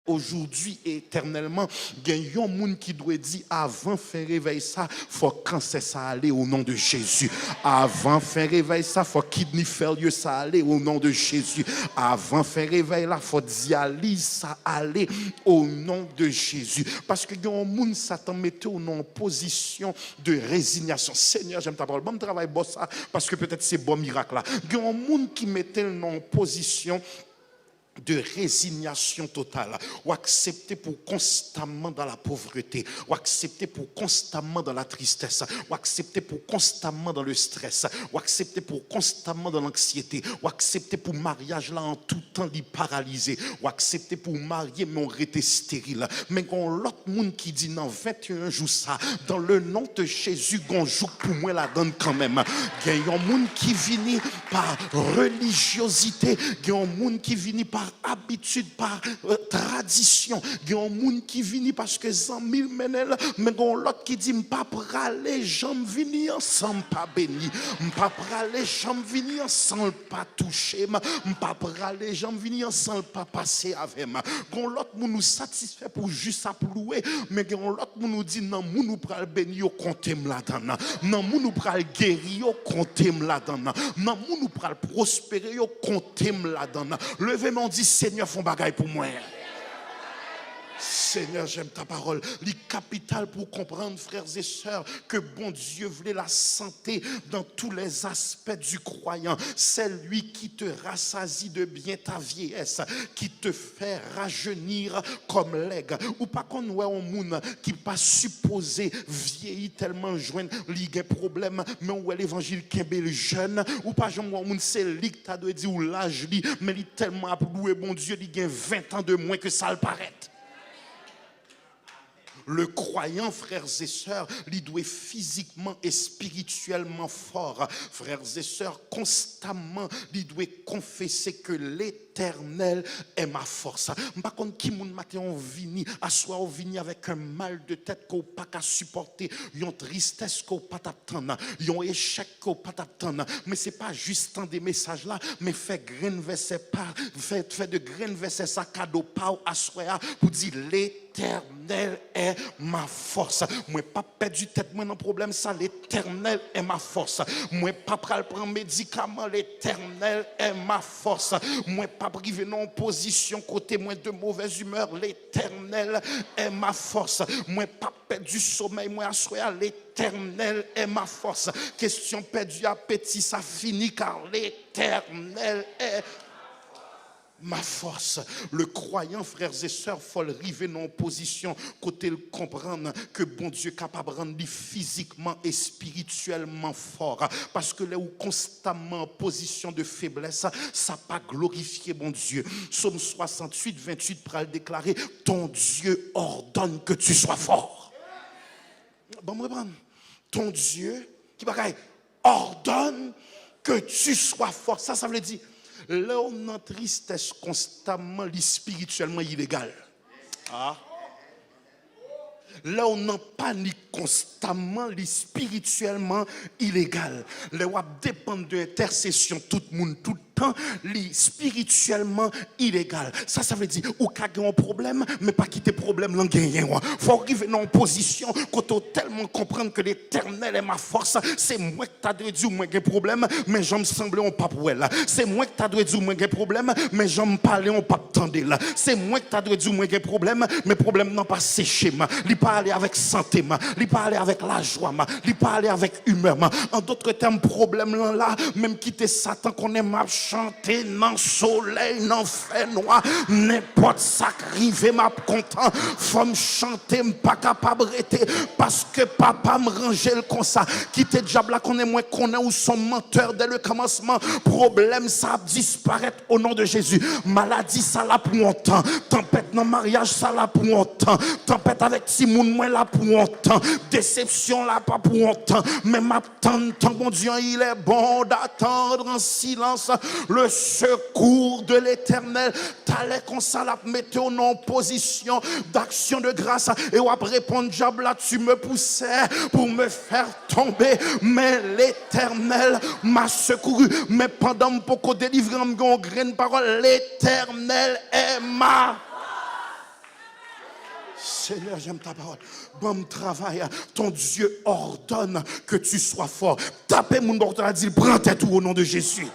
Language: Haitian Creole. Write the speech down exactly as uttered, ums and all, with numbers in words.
Aujourd'hui et éternellement, gen yon moun ki dwe di, avan fen revèy sa, fò kansè sa ale o non de Jezi. Avan fen revèy sa, fò kidney failure sa ale o non de Jezi. Avan fen revèy la, fò dyaliz sa ale o non de Jezi. Paske gen yon moun Satan mete w nan yon pozisyon de rezinyasyon. Seigneur, j'aime ta parole. Ban m travay bò sa, paske petèt se bò mirak la. Gen yon moun ki mete l nan yon pozisyon de résignation totale. Ou aksepte pou w konstamman dans la pauvreté. Ou aksepte pou w konstamman dans la tristesse. Ou aksepte pou w konstamman dans le stress. Ou aksepte pou w konstamman dans l'anxiété. Ou aksepte pou maryaj la an tou tan li paralize. Ou aksepte pou w marye men w rete steril. Men gen yon lòt moun ki di nan venteyen jou sa, dans le nom de Jésus, gon jouk pou mwen ladann kanmenm. Gen yon moun ki vini pa relijyozite, gen yon moun ki vini pa abitid, pa, euh, tradisyon, gen yon moun ki vini paske zanmi l mennen l, men gen yon lòt ki di, m pa prale jan m vini an san m pa beni, m pa prale jan m vini an san l pa touche m, m pa prale jan m vini an san l pa pase avè m. Gen yon lòt moun ou satisfè pou w jis ap louwe, men gen yon lòt moun ou di nan moun ou pral beni yo, konte m ladann. Nan moun ou pral geri yo, konte m ladann. Nan moun ou pral pwospere yo, konte m ladann. Leve men w di, Senyè, fè yon bagay pou mwen. Seigneur, j'aime ta parole. Li kapital pou w konprann, frères et sœurs, ke Bondye vle la santé dans tous les aspects du croyant. C'est lui qui te rassasie de bien ta vieillesse, qui te fait rajeunir comme l'aigle. Ou pa konn wè yon moun ki pa sipoze vyeyi tèlman jwenn li gen pwoblèm, men ou wè levanjil kenbe l jèn. Ou pa janm wè yon moun se li k ta dwe di w laj li, men li tèlman ap louwe Bondye, li gen ven tan de mwen ke sa l parèt. Le croyant, frères et sœurs, li dwe fizikman, espirityèlman fò. Frères et sœurs, konstamman, li dwe konfese ke Letènèl est ma force. M pa konn ki moun maten an w vini, aswè a w vini avèk yon mal de tèt ke w pa ka sipòte, yon tristès ke w pa t ap tann, yon echèk ke w pa t ap tann. Men se pa jis tande mesaj la, men fè grenn vèsè pa, fè, fè de grenn vèsè sa kado pa w aswè a pou di, Letènèl est ma force. Mwen p ap pèdi tèt mwen nan pwoblèm sa, Letènèl est ma force. Mwen pa pral pran medikaman, Letènèl est ma force. Mwen p ap rive nan yon pozisyon kote mwen de mauvaise humeur, Letènèl est ma force. Mwen p ap pèdi somèy mwen aswè a, Letènèl est ma force. Kesyon pèdi apeti sa fini, car Letènèl est ma force. Le croyant, frères et sœurs, fò l rive nan yon pozisyon kote l konprann ke Bondye kapab rann li fizikman, espirityèlman fò. Paske lè ou konstamman an pozisyon de feblès, sa pa glorifye Bondye. Sòm swasanntuit, venntuit pral deklare, ton Dieu ordonne que tu sois fort. Ban m reprann. Ton Dieu, ki bagay? Ordonne que tu sois fort. Sa, sa vle di, lè w nan tristès konstamman, li espirityèlman ilegal. Ah. Lè w nan panik konstamman, li espirityèlman ilegal. Lè w ap depann de entèsesyon tout moun tout tan, li espirityèlman ilegal. Sa, sa vle di, ou ka gen yon pwoblèm, men pa kite pwoblèm lan genyen w. Fò w rive nan yon pozisyon kote w tèlman konprann ke Letènèl est ma force, se mwen k ta dwe di w mwen gen pwoblèm, men jan m sanble w p ap wè l. Se mwen k ta dwe di w mwen gen pwoblèm, men jan m pale w p ap tande l. Se mwen k ta dwe di w mwen gen pwoblèm, men pwoblèm nan pa seche m. Li pa ale avèk sante m. Li pa ale avèk lajwa m. Li pa ale avèk imè m. An dòt tèm, pwoblèm lan la, menm kite Satan konnen m ap chante nan solèy, nan fènwa, nenpòt sa k rive m ap kontan. Fò m chante, m pa kapab rete, paske papa m ranje l konsa. Kite dyab la konnen mwen konnen ou s on mantè dès le commencement. Pwoblèm sa ap disparèt o non de Jezi. Maladi sa la pou yon tan. Tanpèt nan maryaj sa la pou yon tan. Tanpèt avèk timoun mwen la pou yon tan. Desepsyon la pa pou yon tan. Men m ap tann tan Bondye an, il est bon d'attendre en silence le secours de l'Éternel. Talè konsa l ap mete w nan yon pozisyon d'action de grâce e w ap reponn dyab la, tu me poussais pour me faire tomber, mais l'Éternel m'a secouru. Men pandan m poko delivre m, gen yon grenn pawòl, Letènèl est ma Seigneur, j'aime ta parole. Ban m travay. Ton Dieu ordonne que tu sois fort. Tape moun bò kote w la, di l, pran tèt ou au nom de Jésus.